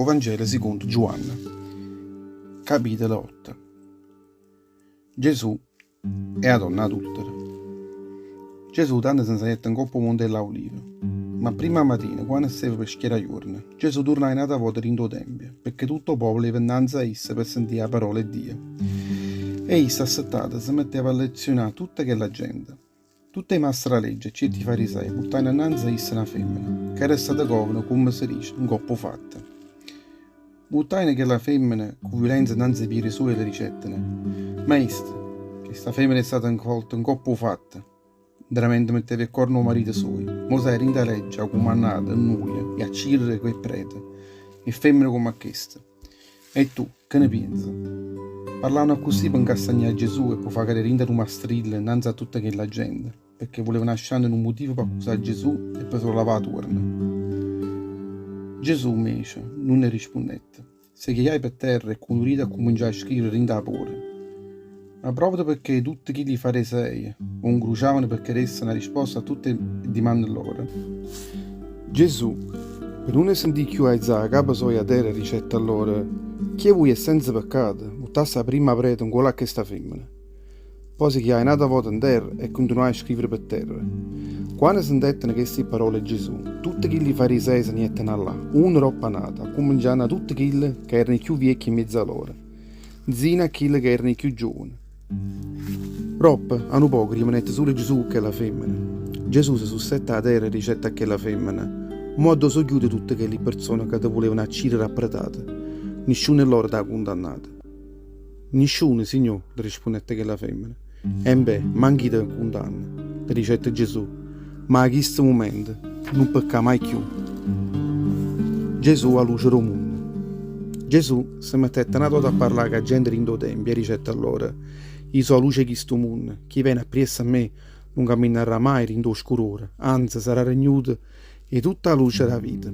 Vangelo secondo Giuanne, capitolo 8. Gesù e 'a donna adultera. Gesù tanno se ne sagliette 'ncopp' 'o Monte 'e ll'Aulive. Ma a primma matina, quanno steva pe' schiarà juorno, Gesù turnaje n'ata vota dint' 'o Tempio, pecché tutto 'o popolo jeva 'nnanze a isso pe' sentì 'a parola 'e Dio. E isso, assettato, se metteva a leziunà tutta chella gente. Tutt' 'e mastre d' 'a legge e cierti farisei purtajeno 'nnanze a isso na femmena, ch'era stata covena, cumme se dice, 'ncopp' 'o fatto. Vuttajeno chella femmena cu viulenza 'nnanze 'e piede suoje e le dicetteno, Maestro, chesta femmena è stata colta 'ncopp' 'o fatto, 'ntramente metteva 'e ccorna 'o marito suojo. Mosè dint' 'a legge ha cumannato a nuje 'e accirere cu 'e pprete 'e femmene comm'a chesta. E tu, che ne pienze? Parlavano accussì pe 'ncastagnà a Gesù e p' 'o fa cadè dint' a nu mastrillo 'nnanze a tutta chella gente, pecché vulevano ascià nu mutivo p'accusà a Gesù e pe' s' 'o lavà 'a tuorno. Gesù, 'mmece, nun 'e rispunnette. Se chiejaje pe' terra e cu nu dito accuminciaje a scrivere dint' 'a pore. Ma proprio pecché tutte chilli farisei 'o 'ncruciavano pecché desse na risposta a tutte 'e dimanne loro, Gesù, pe nun 'e sentì cchiù aizà 'a capa soja 'a terra, dicette a loro, Chi 'e vuje è senza peccato, vuttasse 'a primma preta 'ncuollo a chesta femmena. Poi se chiaje n'ata vota 'nterra e cuntinuaje a scrivere pe terra. Quanno sentetteno chesti parole 'e Gesù, tutte chilli farisei se ne jetteno 'a là, uno doppo a n'ato, accumincianno 'a tutte chille ca erano 'e cchiù viecchie 'mmiez'a loro, 'nzino a chille ca erano 'e cchiù giovane. Doppo a nu poco rimanette sulo Gesù cu chella femmena. Gesù se sussette 'a terra e dicette a chella femmena, Mo addò so' ghiute tutte chelli perzone ca te vulevano accirere a pretate? Nisciuno 'e loro t'ha cundannato. Nisciuno, Signò, le rispunnette chella femmena. Embè, manch'i' te cundanno, le dicette Gesù, ma 'a chisto mumento nun peccà mai cchiù. Gesù 'a luce d' 'o munno. Gesù se mettette n'ata vota a parlà cu 'a gente dint' 'o tempio e dicette a loro, I' so' 'a luce 'e chisto munno, chi vene appriesso a me nun camminarrà mai dint' 'o scurore, anze sarrà regnuto 'E tutta 'a luce d' 'a vita.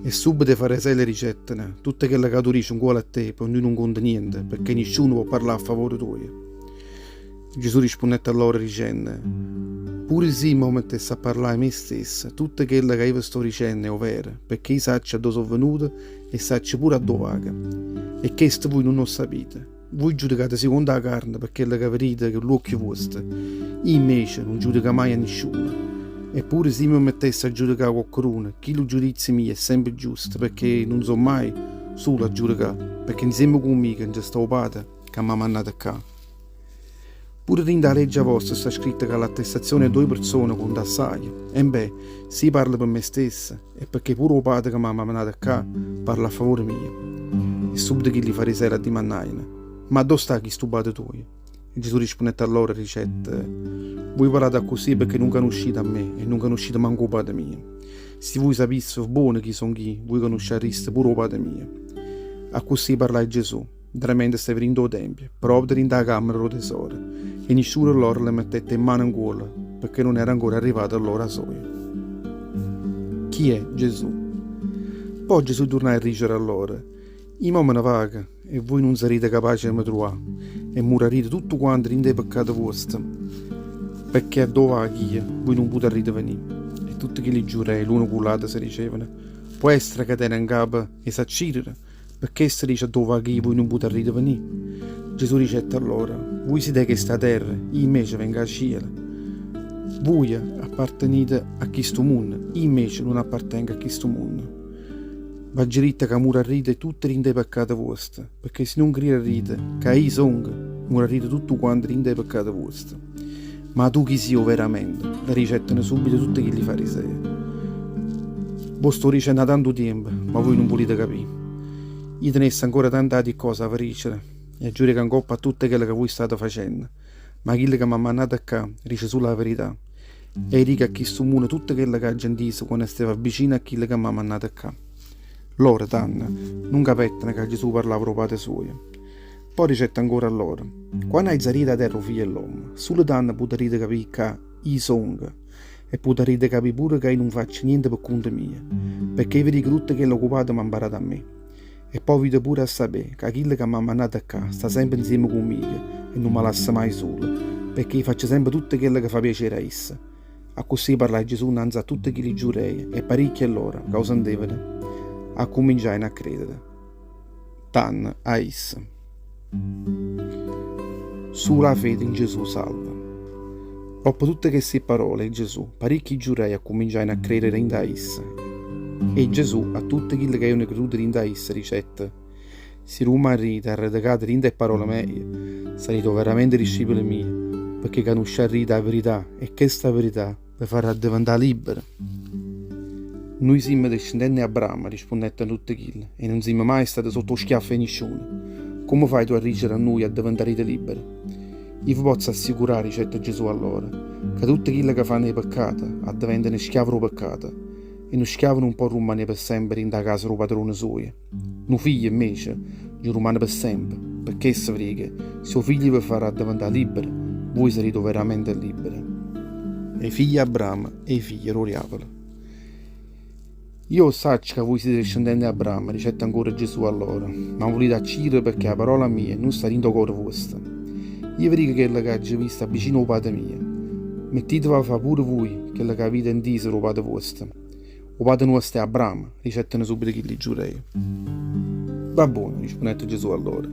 E subito 'e farisei le dicetteno, Tutto chello ca tu dice 'ncuollo a te, pe nuje nun conta niente, pecché nisciuno po' parlà a favore tuojo. Gesù rispunnette a loro dicenne, Pure si me mettesse a parlà 'e me stesso, tutto chello ca io ve sto dicenne è overo, pecché io saccio addò so' venuto e saccio pure addò vaco. E chesto vuje nun 'o ssapite. Vuje giudicate secondo 'a carne pe chello ca vedite cu ll'uocchie vuoste. Io invece nun giudico maje a nisciuno. E pure si me mettesse a giudicà quaccheduno, chillu giudizio mio è sempe giusto pecché nun so' maje sulo a giudicà, pecché 'nzieme cu mmico nce sta 'o Pate ca m'ha mannato ccà. Pure dint' 'a leggia vosta sta scritto ca l'attestazione 'e doje perzone conta assaje. Embè, si io parlo pe me stesso, è pecché pure 'o Pate ca m'ha mannato ccà parla a favore mio. E subito chilli farisei l'addimannajeno, Ma addò sta chistu Pate tuojo? E Gesù rispunnette a loro e dicette, Vuje parlate accussì pecché nun canuscite a me e nun canuscite manco 'o Pate mio. Si vuje sapisseve buono chi songh'io, vuje canusciarriste pure 'o Pate mio. Accussì parlaje Gesù. 'Ntramente steva dint' 'o tempio, proprio dint' 'a cammera d' 'o tesoro, e nisciuno 'e loro le mettette 'e mmane 'ncuollo, pecché nun era ancora arrivata ll'ora soja. Chi è Gesù? Poi Gesù turnaje a dicere a loro, I' mo me ne vaco, e vuje nun sarite capace 'e me truvà, e murarrite tuttu quante dint' 'e peccate vuoste, pecché addò vaco io, vuje nun putarrite venì. E tutte chilli giurei, l'uno cu ll'ato, se dicevano, Po' essere ca tene 'ncapa 'e s'accirere? Pe chesto dice addò vaco io, vuje nun putarrite venì. Gesù dicette a loro, Vuje site 'e chesta terra, io invece vengo 'a cielo. Vuje appartenite a chistu munno, io invece nun appartengo a chistu munno. V'aggio ditto ca murarrite tutte dint' 'e peccate vuoste, pecché si nun crirarrite ca io songo, murarrite tuttu quante dint' 'e peccate vuoste. Ma tu chi si' overamente? Le dicetteno subito tutte chilli farisei. V'o sto dicenno 'a tantu tiempo, ma vuje nun vulite capì. Io tenesse ancora tant'ati ccose 'a ve dicere e a giudicà 'ncoppa a tutte chello ca vuje state facenno, ma chillo ca m'ha mannato ccà dice sulo 'a verità e io dico a chistu munno tutto chello ca aggio 'ntiso quanno steva vicino a chillo ca m'ha mannato ccà. Loro, tanno, nun capetteno ca Gesù parlava d' 'o Pate suojo. Poi dicette ancora a loro, Quanno aizarite 'a terra 'o Figlio 'e ll'ommo, sulo tanno putarite capì ca i' songo, e putarite capì pure ca i' nun faccio niente pe cunto mio, pecché i' ve dico tutto chello ca 'o Pate m'ha 'mparato a me. E po' avite pure a sapé ca chillo ca m'ha mannato ccà sta sempe 'nzieme cu mico e nun me lassa maje sulo, pecché i' faccio sempe tutto chello ca fa piacere a isso. Accussì parlaje Gesù 'nnanze a tutte chilli giurei e paricchi 'e loro ca 'o sentevano. Accumminciajeno a credere tanno a isso. Sulo 'a fede in Gesù salva. Doppo tutte chesti parole 'e Gesù, paricchi giurei accumminciajeno a credere dint' 'a isso. E Gesù a tutte chille ca evano creduto dint' 'a isso dicette, Si rummarrite arredecate dint' 'e parole meje, sarite overamente discipoli mieje, pecché canusciarrite 'a verità e chesta verità ve farrà addeventà libbere. Nuje simmo descendente 'e Abramo, rispunnettero tutte chille, e nun simmo maje state sotto 'o schiaffo 'e nisciuno. Comme faje tu a dicere a nuje addeventarete libbere? Io ve pozzo assicurà, dicette Gesù a loro, ca tutte chille ca fanno 'e peccate addeventano schiave d' 'o peccato, e nu schiavo nun pò rummanè pe sempe dint' 'a casa d' 'o padrone sujo. Nu figlio, invece, nce rummane pe sempe, pe chesto ve dico, si 'o Figlio ve farrà addeventà libbere, vuje sarite overamente libbere. 'E figlie 'e Abramo e 'e figlie d' 'o diavolo. Io 'o ssaccio ca vuje site discendente 'e Abramo, dicette ancora Gesù a loro, ma me vulite accidere pecché 'a parola mia nun sta dint' 'o core vuosto. Io ve dico chello che aggio visto 'a vicino 'o Pate mio. Mettiteve a fà pure vuje chello che avite 'ntiso d' 'o Pate vuosto. 'O pate nuosto è Abramo, dicetteno subito chilli giurei. Va buono, rispunnette Gesù a loro,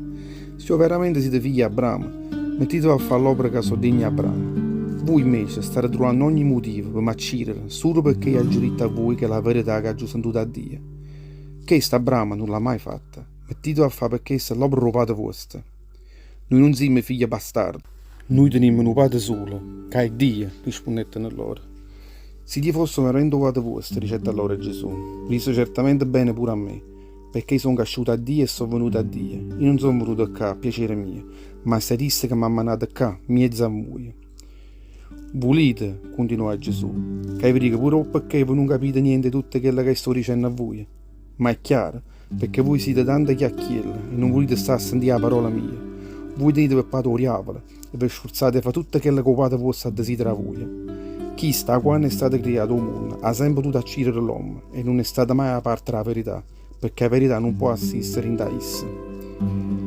si overamente site figli 'e Abramo, mettiteve a fà ll'opere ca so' degne 'e Abramo. Vui invece state truvanno ogni mutivo pe m'accirere, sulo pecché io aggio ditto a vui chella verità che aggio sentuto 'a Dio. Chesto Abramo nun l'ha mai fatta. Mettiteve a fà pe chesto ll'opere d' 'o pate vuosto. Nuje nun simmo figlie bastarde. Nuje tenimmo nu pate sulo, ca è Dio, rispunnetteno loro. Si Dio fosse overamente 'o Pate vuosto, dicette allora Gesù, vulisse certamente bene pure a me, pecché io songo asciuto 'a Dio e so' venuto a Dio. Io nun so' venuto ccà a piacere mio, ma è stato isso che m'ha mannato ccà, mmiezzo a vuje. Vulite, cuntinuaje Gesù, ca io ve dico pure 'o pecché vui nun capite niente 'e tutto chello ca io sto dicenno a vuje? Ma è chiaro, pecché vuje site tanta chiacchielle e nun vulite sta a sentì 'a parola mia. Vuje tenite pe pate 'o diavolo e ve sfurzate 'e fa tutto chello ca 'o pate vuosto addesidera 'a vuje. Chisto, 'a quanno è stato criato 'o munno, ha sempe potuto accirere l'ommo e nun è stato maje 'a parte d' 'a verità, pecché 'a verità nun pò assistere dint' 'a isso.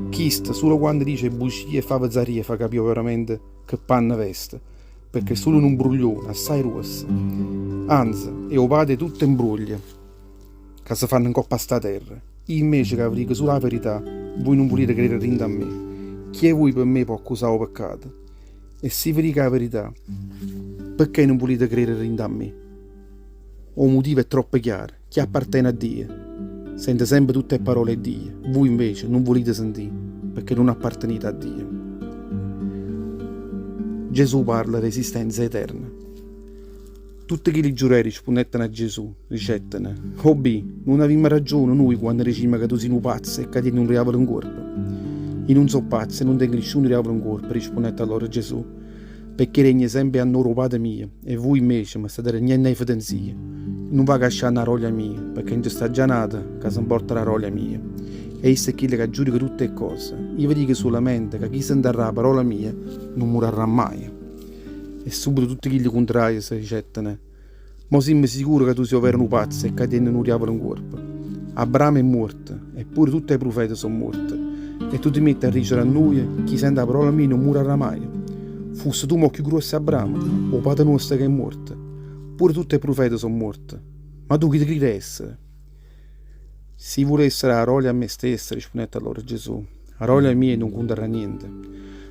Chisto, sulo quanno dice 'e bucie e fa fessarie fa capì overamente che panne veste, pecché è sulo nu 'mbruglione assaje gruosso. Anze, è 'o pate 'e tutt' 'e 'mbruoglie. Ca se fanno 'ncopp' a sta terra. Io invece ca ve dico sulo 'a verità, vui nun vulite credere dint' a me. Chi 'e vui pe' me pò accusà 'o peccato? E si ve dico 'a verità, pecché nun vulite credere dint' a me? O mutivo è troppo chiaro, chi appartene a Dio sente sempe tutte 'e parole 'e Dio, vui invece nun vulite sentì, pecché nun appartenite a Dio. Gesù parla d'esistenza eterna. Tutte chilli giurei rispunnetteno a Gesù, dicetteno, O bì, nun avimmo ragione nuje quanno dicimmo ca tu si' nu pazzo e ca tiene nu diavolo 'ncuorpo? I' nun so' pazzo e nun tengo nisciuno diavolo 'ncuorpo, rispunnette allora Gesù, pecché regno sempe a nnore 'o Pate mio, e vuje invece me state regnenno 'e fetenzie. Nun vaco ascianno 'a rolia mia, pecché nce sta già n'ato ca se 'mporta d' 'a rolia mia, e isso è chillo ca giudica tutte 'e ccose. Io ve dico sulamente ca chi sentarrà 'a parola mia nun murarrà maje. E subito tutte chilli cuntrarie se dicettene, Mo simme sicure ca tu si overo nu pazzo e ca tiene nu diavolo 'ncuorpo. Abramo è muorto, e pure tutte 'e prufete so' muorte, e tu te miette a dicere a nuje, Chi sente 'a parola mia nun murarrà maje. Fusse tu mo cchiù gruosso 'e Abramo, 'o pate nuosto ca è muorto? Pure tutte 'e prufete so' muorte. Ma tu chi te cride 'e essere? Si vulesse dà 'a rolia a me stesso, rispunnette allora Gesù, 'a rolia mia nun cuntarrà niente.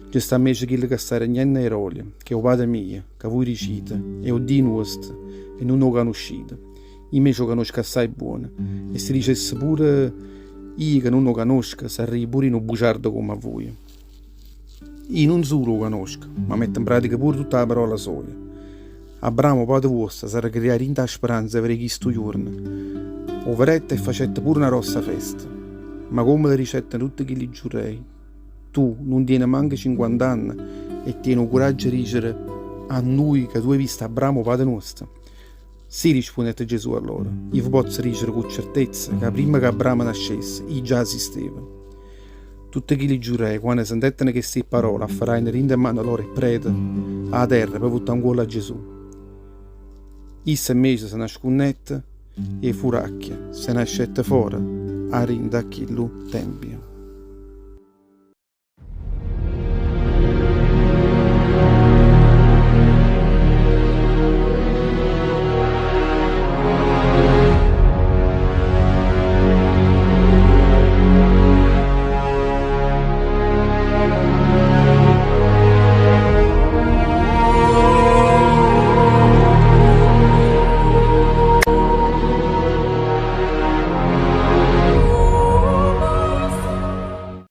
Nce sta 'mmece chillo ca sta regnenno 'e rolia, ch'è 'o Pate mio, ca vui dicite, è 'o Dio nuosto, e nun 'o canuscite. Io 'mmece 'o canosco assaje buono, e si dicesse pure io ca nun 'o canosco, sarria pure io nu buciardo comm' a vuje. Io nun sulo 'o canosco, ma metto 'npratica pure tutta 'a parola soja. Abramo, 'o pate vuosto, s'arrecriaje dint' 'a speranza 'e vedé chistu juorno. 'O vedette e facette pure na grossa festa. Ma comme le dicetteno tutte chilli giurei, Tu nun tiene manco cinquant'anne e tiene 'o curaggio 'e dicere a nuje ca tu hê visto Abramo 'o pate nuosto? Sì, rispunnette Gesù a loro, io ve pozzo dicere cu certezza ca primma ca Abramo nascesse, io già esistevo. Tutte chilli giurei, quanno sentetteno chesti pparole, afferrajeno dint' 'e mmane loro 'e pprete 'a terra pe vuttà 'ncuollo a Gesù. Isso invece se nascunnette 'e furacchie, se n'ascette fora 'a dint' a chillu tempio.